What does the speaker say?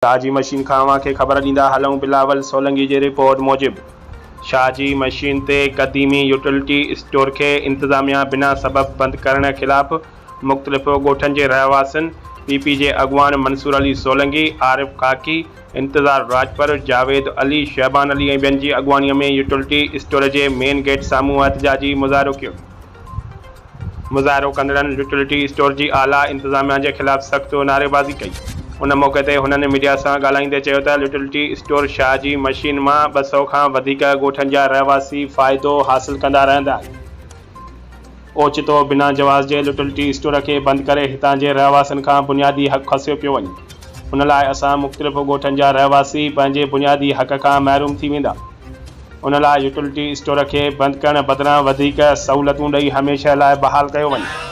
شاهه جي مشين کان اوهان کي خبر ڏيندا هلون بلاول سولنگي جي رپورٽ موجب شاهه جي مشين تي قديمي يوٽيلٽي اسٽور کي انتظاميا بنا سبب بند ڪرڻ خلاف مختلف ڳوٺن جي رهواسين پي پي جي اڳواڻ منصور علي سولنگي، عارف خاڪي، انتظار راڄپر، جاويد علي، شعبان علي ۽ ٻين جي اڳواڻي ۾ يوٽيلٽي اسٽور جي مين گيٽ سامهون احتجاجي مظاهرو ڪيو. مظاهرو ڪندڙن يوٽيلٽي اسٽور جي اعليٰ انتظاميا جي خلاف سخت نعريبازي ڪئي. ان موقعي تي هنن ميڊيا سان ڳالهائيندي چيو ته يوٽيلٽي اسٽور شاهه جي مشين مان 200 کان وڌيڪ ڳوٺن جا رهواسي فائدو حاصل ڪندا رهندا آهن. اوچتو بنا جواز جي يوٽيلٽي اسٽور کي بند ڪري هتان جي رهواسين کان بنيادي حق کسيو پيو وڃي. ان لاء اسان مختلف ڳوٺن جا رهواسي پنهنجي بنيادي حق کان محروم ٿي ويندا. ان لاء يوٽيلٽي اسٽور کي بند ڪرڻ بدران وڌيڪ سهولتون ڏئي هميشه لاء بحال ڪيو وڃي.